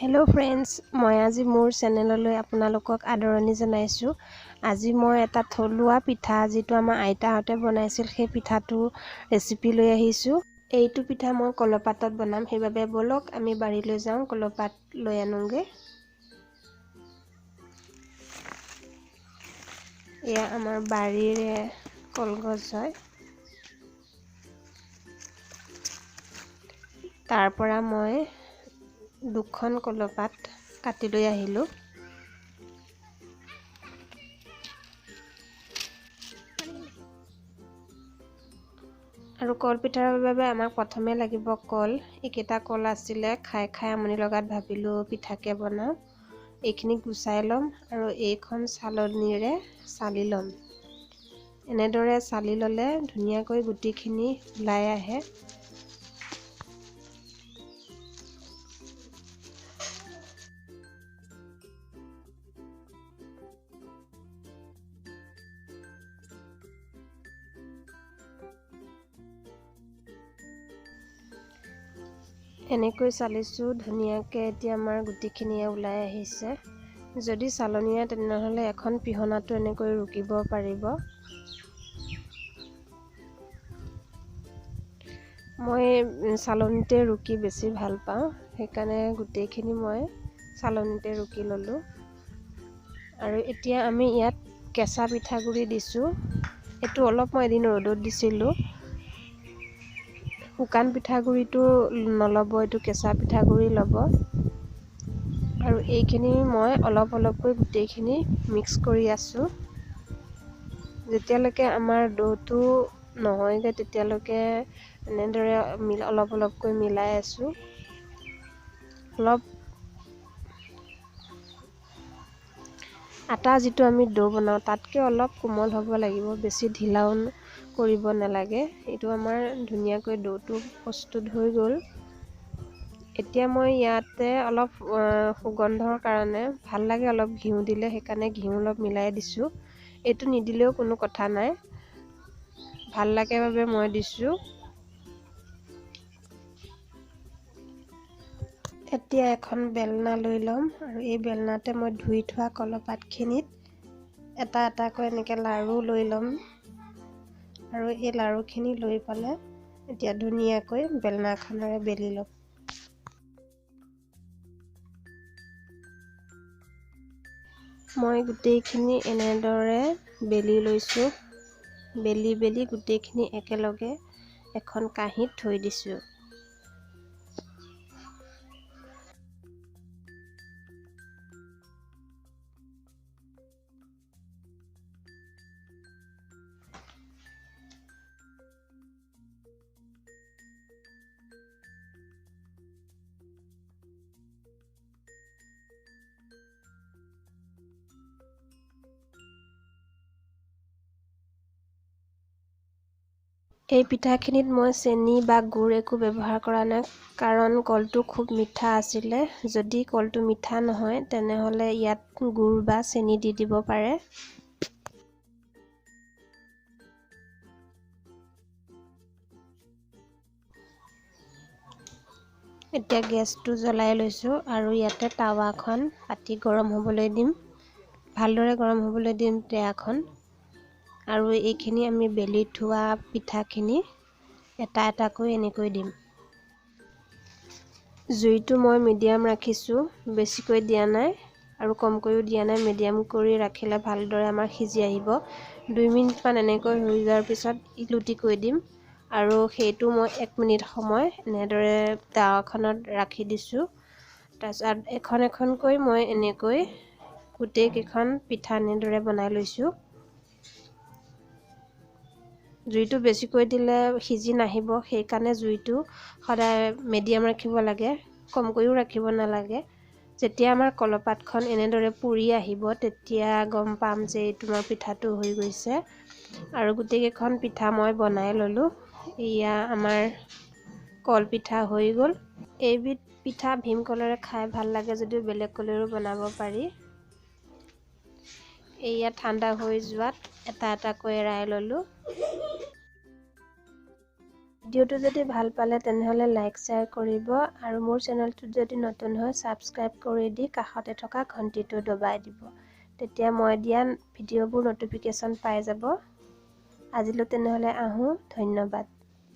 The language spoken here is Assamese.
হেল্ল' ফ্ৰেণ্ডছ, মই আজি মোৰ চেনেললৈ আপোনালোকক আদৰণি জনাইছোঁ। আজি মই এটা থলুৱা পিঠা, যিটো আমাৰ আইতাহঁতে বনাইছিল, সেই পিঠাটোৰ ৰেচিপি লৈ আহিছোঁ। এইটো পিঠা মই কলপাতত বনাম, সেইবাবে ব'লক আমি বাৰীলৈ যাওঁ, কলপাত লৈ আনোগৈ। এয়া আমাৰ বাৰীৰে কলগছ হয়। তাৰ পৰা মই দুখন কলপাত কাটি লৈ আহিলোঁ। আৰু কলপিঠাৰ বাবে আমাক প্ৰথমে লাগিব কল। এইকেইটা কল আছিলে, খাই খাই আমনি লগাত ভাবিলোঁ পিঠাকে বনাওঁ। এইখিনি গুচাই ল'ম আৰু এইখন চালনীৰে চালি ল'ম। এনেদৰে চালি ল'লে ধুনীয়াকৈ গুটিখিনি ওলাই আহে। এনেকৈ চালিছোঁ ধুনীয়াকৈ, এতিয়া আমাৰ গুটিখিনিয়ে ওলাই আহিছে। যদি চালনীয়ে তেনেহ'লে এখন পিহনাটো এনেকৈ ৰুকিব পাৰিব। মই চালনীতে ৰুকি বেছি ভাল পাওঁ, সেইকাৰণে গোটেইখিনি মই চালনীতে ৰুকি ল'লোঁ। আৰু এতিয়া আমি ইয়াত কেঁচা পিঠাগুড়ি দিছোঁ। এইটো অলপ মই এদিন ৰ'দত দিছিলোঁ। শুকান পিঠাগুড়িটো নল'ব, এইটো কেঁচা পিঠাগুড়ি ল'ব। আৰু এইখিনি মই অলপ অলপকৈ গোটেইখিনি মিক্স কৰি আছোঁ। যেতিয়ালৈকে আমাৰ দ'টো নহয়গৈ তেতিয়ালৈকে এনেদৰে অলপ অলপকৈ মিলাই আছোঁ। অলপ আটা যিটো আমি দৌ বনাওঁ তাতকৈ অলপ কোমল হ'ব লাগিব, বেছি ঢিলাও কৰিব নালাগে। এইটো আমাৰ ধুনীয়াকৈ দৌটো প্ৰস্তুত হৈ গ'ল। এতিয়া মই ইয়াতে অলপ সুগন্ধৰ কাৰণে ভাল লাগে অলপ ঘিউ দিলে, সেইকাৰণে ঘিউ অলপ মিলাই দিছোঁ। এইটো নিদিলেও কোনো কথা নাই, ভাল লাগে বাবে মই দিছোঁ। এতিয়া এখন বেলনা লৈ ল'ম আৰু এই বেলনাতে মই ধুই থোৱা কলপাতখিনিত এটা এটাকৈ এনেকৈ লাড়ু লৈ ল'ম। আৰু এই লাড়ুখিনি লৈ পেলাই এতিয়া ধুনীয়াকৈ বেলনাখনেৰে বেলি ল'ম। মই গোটেইখিনি এনেদৰে বেলি লৈছোঁ। বেলি বেলি গোটেইখিনি একেলগে এখন কাঁহীত থৈ দিছোঁ। এই পিঠাখিনিত মই চেনি বা গুড় একো ব্যৱহাৰ কৰা নাই, কাৰণ কলটো খুব মিঠা আছিলে। যদি কলটো মিঠা নহয় তেনেহ'লে ইয়াত গুড় বা চেনি দি দিব পাৰে। এতিয়া গেছটো জ্বলাই লৈছোঁ আৰু ইয়াতে টাৱাখন পাতি গৰম হ'বলৈ দিম। ভালদৰে গৰম হ'বলৈ দিম টেয়াখন। আৰু এইখিনি আমি বেলি থোৱা পিঠাখিনি এটা এটাকৈ এনেকৈ দিম। জুইটো মই মিডিয়াম ৰাখিছোঁ, বেছিকৈ দিয়া নাই আৰু কমকৈও দিয়া নাই। মিডিয়াম কৰি ৰাখিলে ভালদৰে আমাৰ সিজি আহিব। 2 মিনিটমান এনেকৈ হৈ যোৱাৰ পিছত ইলুটিকৈ দিম আৰু সেইটো মই 1 মিনিট সময় এনেদৰে টাৱাখনত ৰাখি দিছোঁ। তাৰপিছত এখন এখনকৈ মই এনেকৈ গোটেইকেইখন পিঠা এনেদৰে বনাই লৈছোঁ। জুইটো বেছিকৈ দিলে সিজি নাহিব, সেইকাৰণে জুইটো সদায় মিডিয়াম ৰাখিব লাগে, কমকৈও ৰাখিব নালাগে। যেতিয়া আমাৰ কলপাতখন এনেদৰে পুৰি আহিব তেতিয়া গম পাম যে এইটো আমাৰ পিঠাটো হৈ গৈছে। আৰু গোটেইকেইখন পিঠা মই বনাই ল'লোঁ। এয়া আমাৰ কলপিঠা হৈ গ'ল। এইবিধ পিঠা ভীমকলেৰে খাই ভাল লাগে যদিও বেলেগ কলেৰেও বনাব পাৰি। এয়া ঠাণ্ডা হৈ যোৱাত এটা এটাকৈ এৰাই ল'লোঁ। ভিডিঅ'টো যদি ভাল পালে তেনেহ'লে লাইক, শ্বেয়াৰ কৰিব আৰু মোৰ চেনেলটোত যদি নতুন হয় ছাবস্ক্ৰাইব কৰি দি কাষতে থকা ঘণ্টিটো দবাই দিব। তেতিয়া মই দিয়া ভিডিঅ'বোৰ ন'টিফিকেশ্যন পাই যাব। আজিলৈ তেনেহ'লে আহোঁ, ধন্যবাদ।